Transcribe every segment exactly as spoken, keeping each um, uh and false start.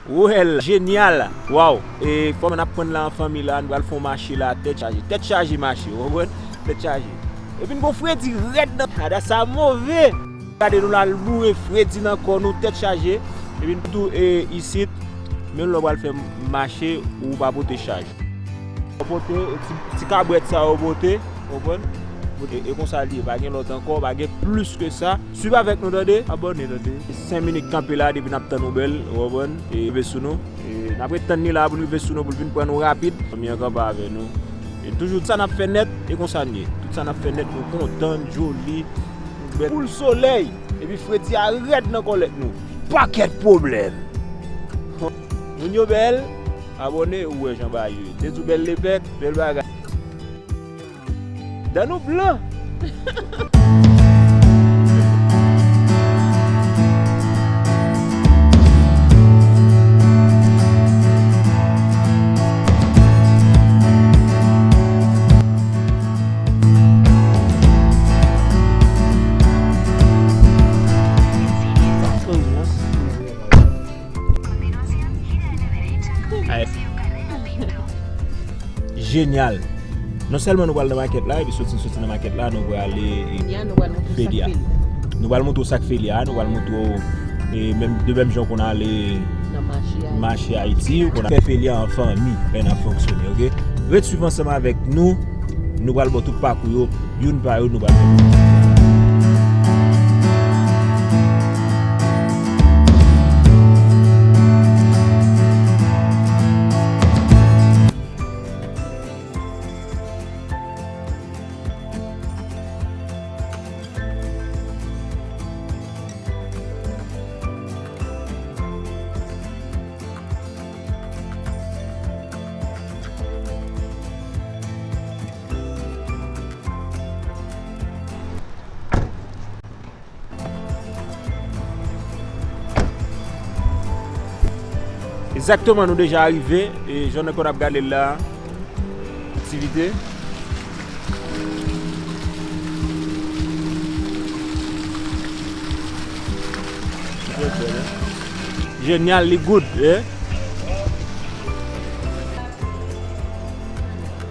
Well, jenyal. Waw. E kòman n ap pran la an fanmi la, nou pral fè yon mache la, tèt chaje. Tèt chaje mache, ou konprann? Tèt chaje. Epi n gon fredi rèd nan. Ada sa move. Gade nou la, l boure, fredi nan kò nou, tèt chaje. Epi n tou, e, isit, menm lè w pral fè mache, ou pa pote chaj. Ou pote, e, ti, ti kabwèt sa yo pote, ou konprann? E, e konsa l ye, pa gen lòt ankò, pa gen plis ke sa. Swiv avèk nou, tande, abòne, tande. Senk minit kanpe la, depi n ap tann yon bèl, ou konprann? E rive sou nou. E n ap ret tann li la pou l rive sou nou, pou l vin pran nou rapid. Fanmi an kanpe avè nou. E toujou, tout sa n ap fè nèt, e konsa n ye. Tout sa n ap fè nèt, nou kontan, n joli, nou bèl. Boul solèy, epi fredi a rèd nan kòlèt nou. Pakèt pwoblèm. Moun yo bèl, abòne, ou wè jan bagay yo ye. Te di w bèl lepèk, bèl bagay. Dan nou blan. Ay. Jenyal. Non sèlman nou pral nan makèt la, epi soti, soti nan makèt la, nou prale, e, Felia. Nou pral montre w sa k Felia, nou pral montre w, e, menm, de menm jan w konn ale mache Ayiti, ou konn fè Felia an fanmi, lè n ap fonksyone, oke? Ret swiv ansanm avèk nou, nou pral ba w tout pakou yo, youn pa youn, nou pral fè. Egzakteman, nou deja rive. E jan nou konn ap gade l la, aktivite. Jenyal, li good, eh?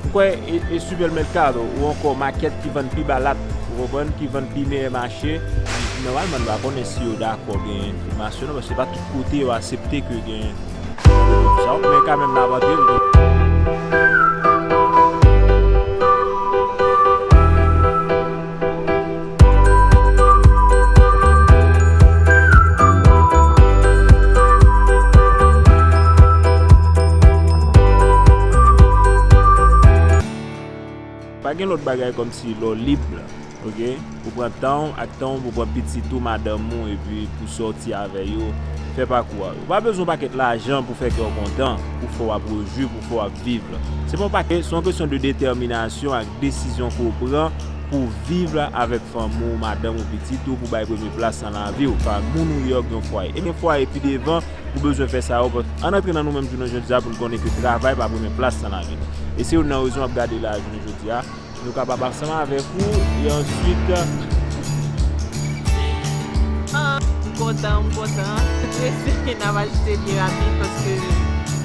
M kwè e, e sipèmèkado ou ankò makèt ki vann pi balat, ou konprann, ki vann pi meyè mache. Nòmalman, nou pa konnen si yo dakò gen enfòmasyon, non, paske se pa tout kote yo aksepte ke gen sa, men kanmenm n ap antre. Pa gen lòt bagay kòmsi lè w lib, oke? Ou pran tan w ak tan w pou pran pitit ou, madanm ou, epi pou sòti avè yo, fè pakou a. Ou pa bezwen yon pakèt lajan pou fè kè w kontan, pou fè w ap rejwi, pou fè w ap viv. Se pa yon pakèt, se yon kesyon de detèminasyon ak desizyon ke w pran pou viv avèk fanmi w, madanm ou, pitit ou, pou bay premye plas nan lavi w. Pa moun ou ye w gen yon fwaye. E gen fwaye pi devan, ou bezwen fè sa yo. Ann antre nan nou menm jounen jodi a pou n konnen ke travay pa premye plas nan lavi nou. E se youn nan rezon w ap gade la jounen jodi a. Nou kapab ansanm avèk ou, e answit, ah, m kontan, m kontan. Prese, n ap ajoute byen rapid paske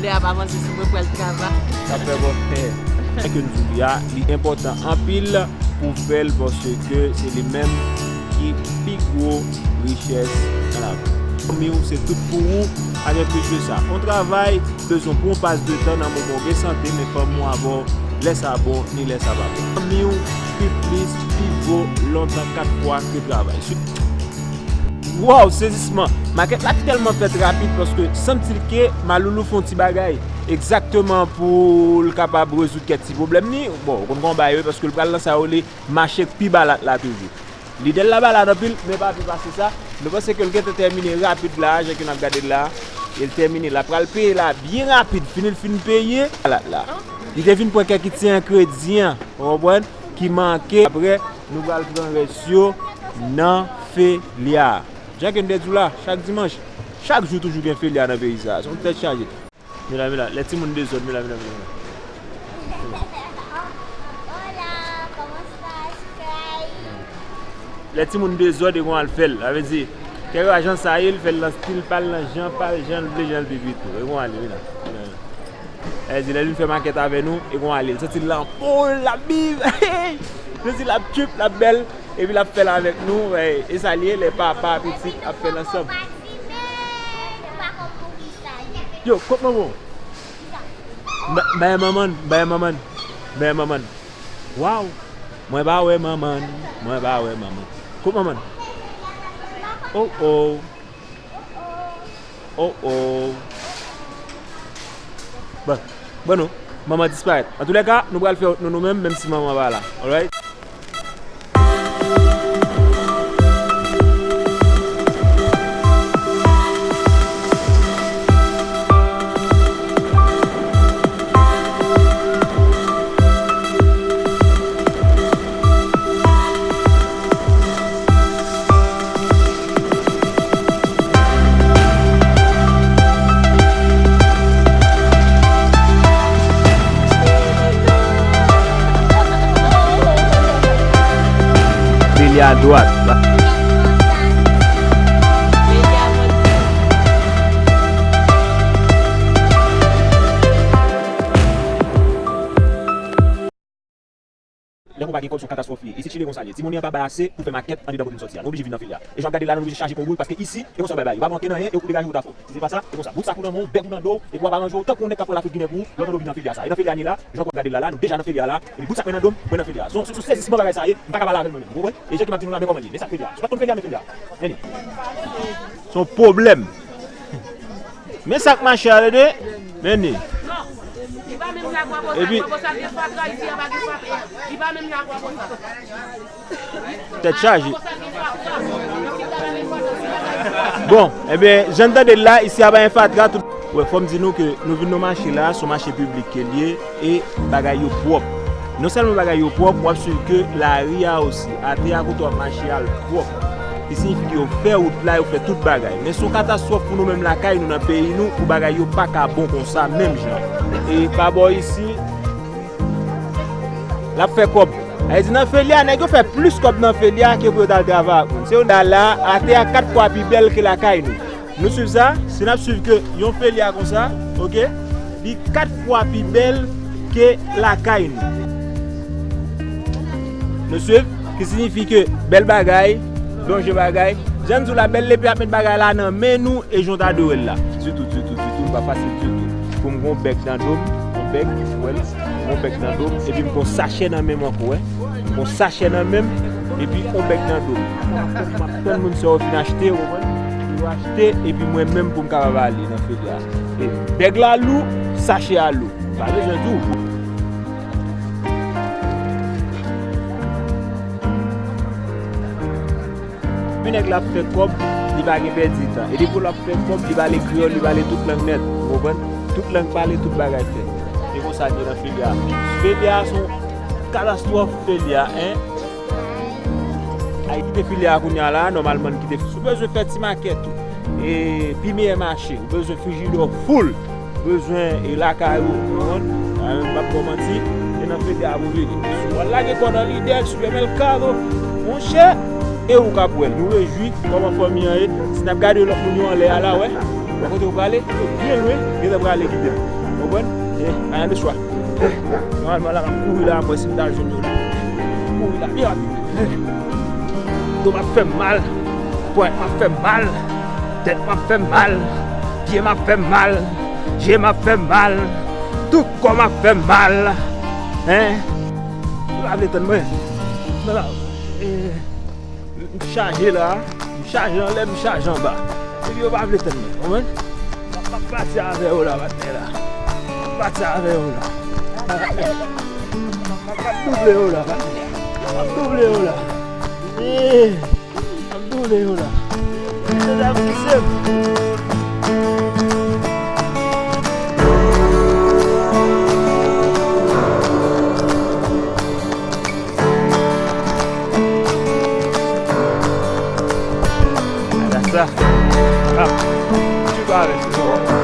lè a ap avanse sou mwen, pral travay. Sa fè bon. Sa ke n di w la, li enpòtan anpil pou w fè l paske se li menm ki pi gwo richès nan lavi. Fanmi w se tout pou ou, pa gen plis ke sa. On travay, bezwen pou yon pas de tan nan moman w gen sante, men fanmi w avè w, lè sa bon, ni lè sa pa bon. Fanmi w pi plis, pi vo lontan kat fwa ke travay. Waw, sezisman! Makèt la tèlman fèt rapid paske sanble ke Maloulou fè yon ti bagay egzakteman pou l kapab rezoud kèk ti pwoblèm ni. Bon, ou konn kòman bagay yo ye paske l pral nan sa yo rele mache k pi balat la toujou. Lide l la balat anpil, men pa pi pase sa. Nou panse ke l gentan tèmine rapid la, jan ke n ap gade l la. E l tèmine, l ap pral peye la byen rapid. Fini l fin peye, balat la. Li te vin pran kèk ti engredyan, ou konprann, ki manke. Apre, nou pral pran rès yo nan Felia. Jan ke n te di w la, chak dimanch, chak jou toujou gen Felia nan peyi sa. Se yon tèt chaje. Mila, mila, lè timoun dezòd, mila, mila, mila. Hola, ¿cómo estás? ¿Qué hay? Lè timoun dezòd, e konsa l fè l. Sa vle di, Kè yo a jan sa ye, l fè l nan stil pa l, nan jan pa l, jan l vle, jan l vle pito. E konn ale, wi la. Sa vle di, lè l vin fè makèt avè nou, e konn ale. L santi l la anpòl, l ap viv. L santi l ap trip, l ap bèl. Epi l ap fè l avèk nou. E, e sa l ye, lè papa, pitit ap fè l ansanm. Yo, kot manman w? Ba-, bay manman, bay manman, bay manman. Waw! Mwen pa wè manman, mwen pa wè manman. Kot manman? Oh, oh. Oh, oh. Bon, bon nou, manman disparèt. Antoulèka, nou pral fè wout nou nou menm, menm si manman pa la. Alright? Vire a dwat. Lè w pa gen kòb, se yon katastwòf li ye. Isi Chili konsa l ye. Timoun yo pa bay ase pou fè makèt andedan kote m sòti a. Nou oblije viv nan Felia. E jan w ap gade la, nou oblije chaje kon boul, paske isi, e konsa yo bay bagay. Yo pa ban ankenn anyen, e w pou degaje wout a fò. Si se pa sa, e konsa. Bout sak ou nan men w, bèg ou nan do w, epi w ap aranje w tankou yon nèg k ap fè Lafrik Ginen pou ou, lè w nan do w vin nan Felia sa. E nan Felia n ye la, jan w ap gade l la la, nou deja nan Felia la, epi bout sak mwen nan do m, mwen nan Felia. Se yon, se yon sezisman bagay sa ye, m pa ka pale avè l mwen menm, ou konprann? E jan ke m ap di nou la, men kòman l ye. Men sa k Felia. Si w pa t konn Felia, men Felia. Men li. Se yon pwoblèm. Men sa k mache a, tande. Men li. Epi, tèt chaje. Bon, ebyen, jan n tande l la, isi a pa gen fatra, tout. Wè, fò m di nou ke nou vin nan mache la, se yon mache piblik ke l ye. E bagay yo pwòp. Non sèlman bagay yo pwòp, w ap swiv ke lari a osi, atè a kote w ap mache a, l pwòp. Ki siyifi ke yo fè wout la, yo fè tout bagay. Men se yon katastwòf pou nou menm lakay nou nan peyi nou, pou bagay yo pa ka bon konsa menm jan. E pa bò isi, l ap fè kòb. Sa vle di nan Felia, nèg yo fè plis kòb nan Felia ke pou yo t al travay ak moun. Se yon dala, atè a kat fwa pi bèl ke lakay nou. Nou swiv sa, si n ap swiv ke yon Felia konsa, oke, li kat fwa pi bèl ke lakay nou. Nou swiv, ki siyifi ke bèl bagay, donje bagay. Jan n di w la, bèl lepe ap met bagay la nan men nou e jan w ta dwe wè l la. Ditou, ditou, ditou, li pa fasil ditou. Pou m gen yon bèg nan do m, yon bèg, ou wè l, yon bèg nan do m, epi m gen yon sachè nan men m ankò, wè. M gen yon sachè nan men m, epi yon bèg nan do m. M ap tann moun sa yo vin achte, ou konprann? Pou yo achte, epi mwen menm pou m kapab ale nan Felia. E bèg la lou, sachè a lou. Pa bezwen di w. Yon nèg l ap fè kòb, li pa gen pèdi tan. E depi l ap fè kòb, li pale kreyòl, li pale tout lang nèt. Ou konprann? Tout lang pale, tout bagay fèt. E konsa l ye nan Felia. Felia se yon katastwòf Felia, en. Ay kite Felia kounye a la, nòmalman l kite. Si w bezwen fè ti makèt ou, e pi meyè mache, ou bezwen frijidò full. Bezwen e lakay ou, ou konprann? Mwen menm m p ap ba w manti, e nan Felia pou vini. Si w al lage kò w nan Lidl, Supermercado, monchè, e ou k ap wè l. Nou rejwi kòman fanmi an ye. Si n ap gade lòt moun yo anlè a la, wè. Wè kote yo prale, yo byen lwen, gentan prale kite m. Ou konprann? E, anyen de swa. Nòmalman la, m ap kouri la, m wè si m ta jwenn yo la. M ap kouri la, byen rapid. Do m ap fè m mal, ponyèt m ap fè m mal, tèt m ap fè m mal, pye m ap fè m mal, je m ap fè m mal, tout kò m ap fè m mal. Hein? Yo pa vle tann mwen. Non, non. Eh, m chaje la, m chaje anlè, m chaje anba. Epi yo pa vle tann mwen, konprann? M ap pati avè yo la, patnè la. M ap pati avè yo la. M ap double yo la, patnè. M ap double yo la. Eh, m ap double yo la. Mesye dam, kise m. Gade sa. Ah, tu vas avec moi.